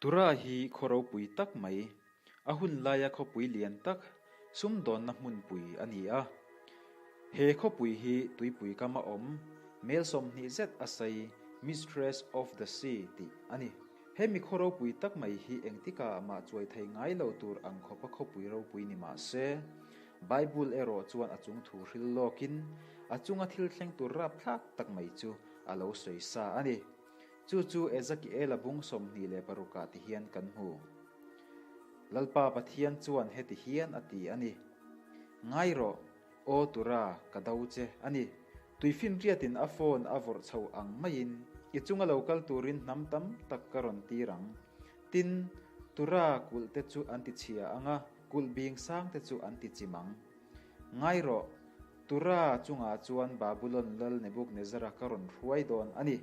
Tura hi khaw ropui tak mai, a hun laia khawpui lian tak, sumdawnna hmunpui a ni a. He khawpui hi tuipui kama awm, mel 20 zet a sei Mistress of the Sea tih a ni. He mi khaw ropui tak mai hi engtika mah chuai thei ngai lo tur ang khawpa khawpui ropui ni mah se, Bible erawh chuan a chung thu hril lawkin a chunga thil thleng tur rapthlak tak mai chu a lo sawi sa a ni. Chu chu Ezekiela bung 26 ah ti hian kan hmu. Lalpa Pathian chuan heti hian a ti a ni, Ngai rawh, aw Tura, ka do che a ni. Tuifinriatin a phone a vawrh chho ang maiin i chunga lo kal turin hnam tam tak ka rawn tir ang. Tin, Tura kulh te chu an ti chhia ang a, kulh bing sang te chu an ti chim ang. Ngai rawh, Tura chungah chuan Babulon lal Nebuknezara ka rawn hruai dawn a ni.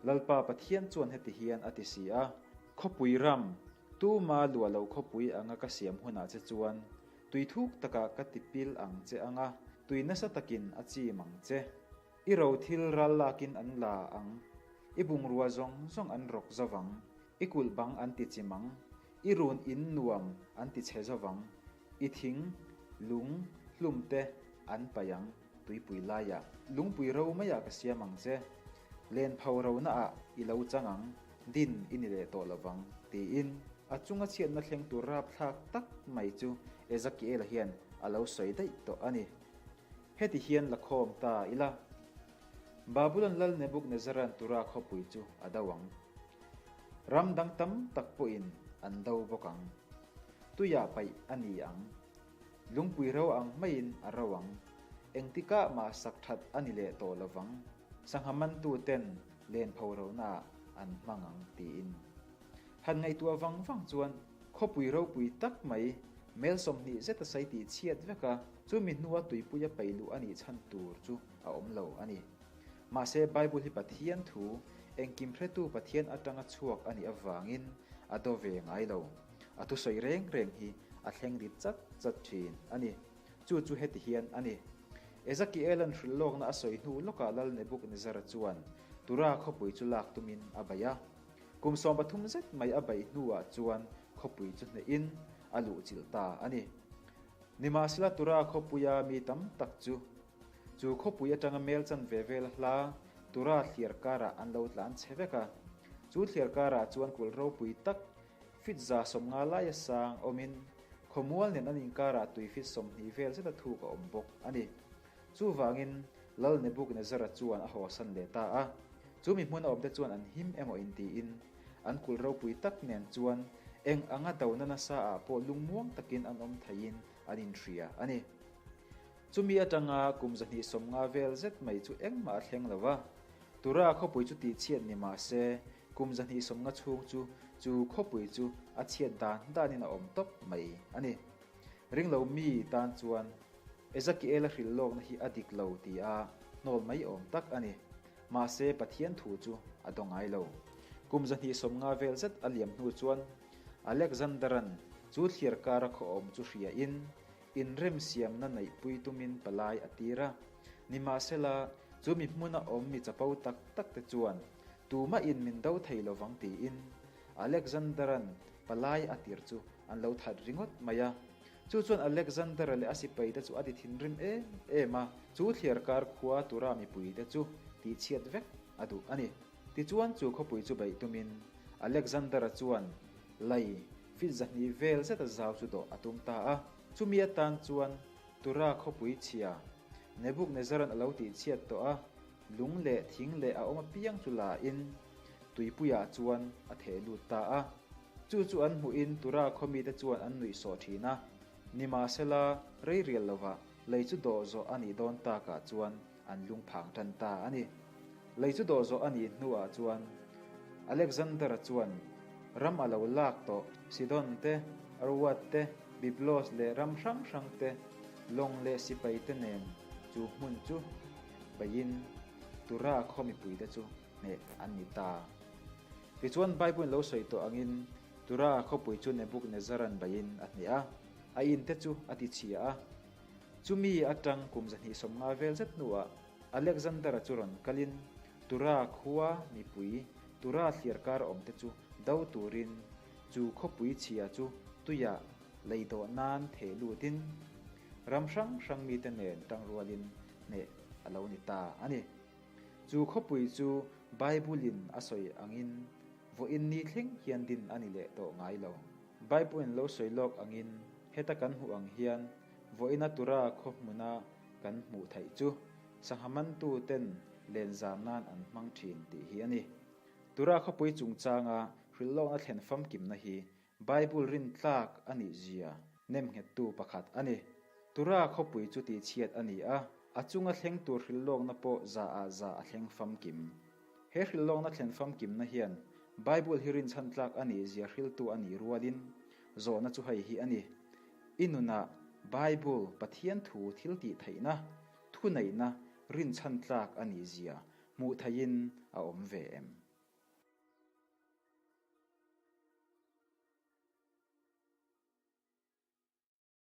Lalpa Pathian chuan heti hian a ti si a, Khawpui ram, tuma luah loh khawpui anga ka siam hunah che chuan tui thuk takah ka ti pil ang che anga tui nasa takin a chim ang che. I ro thil ral lakin an la ang, i bungrua zawng zawng an rawk zo vang, i kulh bang an ti chim ang, i run in nuam an ti chhe zo vang, i thing, lung, hlum te an paih ang, tuipui laiah. Lungpui ro maiah ka siam ang che, len pho rona ah i lo chang ang, din i ni leh tawh lo vang, tiin a chunga chhiatna thleng tur rapthlak tak mai chu Ezekiela hian a lo sawi daih tawh a ni. Heti hian la khawm ta ila, Babulon lal Nebuknezaran Tura khawpui chu a do ang. Ram dang tam tak pawhin an do bawk ang. Tuiah paih a ni ang. Lungpui ro ang maiin a ro ang. Engtikah mah sak that a ni leh tawh lo vang. Sangha mantuten len pho ronaah an hmang ang tiin. Han ngaihtuah vang vang chuan khawpui ropui tak mai mel 20 zeta sei tih chhiat vek a, chumi hnua tuipuia paih luh a nih chhan tur chu a awm lo a ni. Mahse Bible hi Pathian thu, engkim hretu Pathian atanga chhuak a nih avangin a do ve ngai lo. A thusawi reng reng hi a thleng rit chat chat thin a ni. Chu chu heti hian a ni. Ezekiela'n hrilh lawkna a sawi hnu lawkah Lal Nebukadnezara chuan Tura khawpui chu lak tumin a baih a. Kum 13 zet mai a baih hnuah chuan khawpui chu hnehin a luhchilh ta a ni. Nimahsela Tura khawpuia mi tam tak chu chu khawpui atanga mel chanve vel hla Tura thliar karah an lo tlan chhe vek a. Chu thliar karah chuan kulh ropui tak fit 150 laia sang awmin khawmual nen an inkarah tui fit 20 vel zeta thuk a awm bawk a ni. Chuvangin Lal Nebukadnezara chuan a hawsan leh ta a. Chu mi hmun a awmte chuan an him emaw intiin an kulh ropui tak nen chuan eng anga dona nasa ah pawh lungmuang takin an awm theiin an inhria a ni. Chumi atanga kum 250 vel zet mai chu engmah a thleng lo va. Tura khawpui chu tihchhiat ni mah se, kum 250 chhung chu chu khawpui chu a chhiat dan danin a awm tawp mai a ni. Ringlo mi tan chuan Ezekiela hrilh lawkna hi a dik lo ti a hnawl mai awm tak a ni. Mahse Pathian thu chu a do ngai lo. Kum 250 vel zet a liam hnu chuan Alexanderan chu thliar kara khaw awm chu hriain inrem siamna neihpui tumin palai a tir a. Nimahsela chu mi hmuna awm mi chapo tak tak te chuan tumahin min do thei lovang tiin Alexanderan palai a tir chu an lo that ringawt mai a. Chu chuan Alexandera leh a sipai te chu a ti thinrim em em a, chu thliar kar khua tura mipui te chu tihchhiat vek a duh a ni. Tichuan chu khawpui chu beih tumin Alexandera chuan lei fit 200 vel zeta zau chu dawh a tum ta a. Chumi atan chuan Tura khawpui chhia Nebukadnezaran a lo tihchhiat tawh a, lung leh thing leh a awm apiang chu la in tuipuiah chuan a theh lut ta a. Chu chu an hmuhin Tura khawmite chuan an nuih sawh thin a. Nimahsela rei rial lovah lei chu dawh zawh a nih dawn takah chuan an lungphang tan ta a ni. Lei chu dawh zawh a nih hnuah chuan Alexandera chuan ram a lo lak tawh Sidon te, Arwad te, Byblos leh ram hrang hrang te, lawng leh sipai te nen chu hmun chu beihin Tura khaw mipuite chu hneh an ni ta. Tichuan Bible lo sawi tawh angin Tura khawpui chu Nebukadnezaran beihin a hneh a, a in te chu a ti chhia a. Chumi atang kum 250 vel zet hnuah Alexandera chu rawn kalin Tura khua mipui Tura thliar kar awm te chu do turin. Chu khawpui chhia chu tuiah lei dawh nan theh lutin ram hrang hrang mite nen tangrualin hneh a lo ni ta a ni. Chu khawpui chu Bible-in a sawi angin vawiin ni thleng hian din a ni leh tawh ngai lo. Bible-in lo sawi lawk angin heta kan hmuh ang hian vawiina Tura khaw hmuna kan hmuh theih chu sangha mantuten len zam nan an hmang thin tih hi a ni. Tura khawpui chungchanga hrilhlawkna thlen famkimna hi Bible rintlak a nih zia nemnghettu pakhat a ni. Tura khawpui chu tihchhiat a ni a, a chunga thleng tur hrilhlawkna pawh za ah za a thleng famkim. He hrilhlawkna thlen famkimna hian Bible hi rinchhan tlak a nih zia hriltu a nih rualin zawhna chu hei hi a ni, I nunah Bible Pathian thu thil tih theihna, thuneihna rinchhan tlak a nih zia hmuh theihin a awm ve em?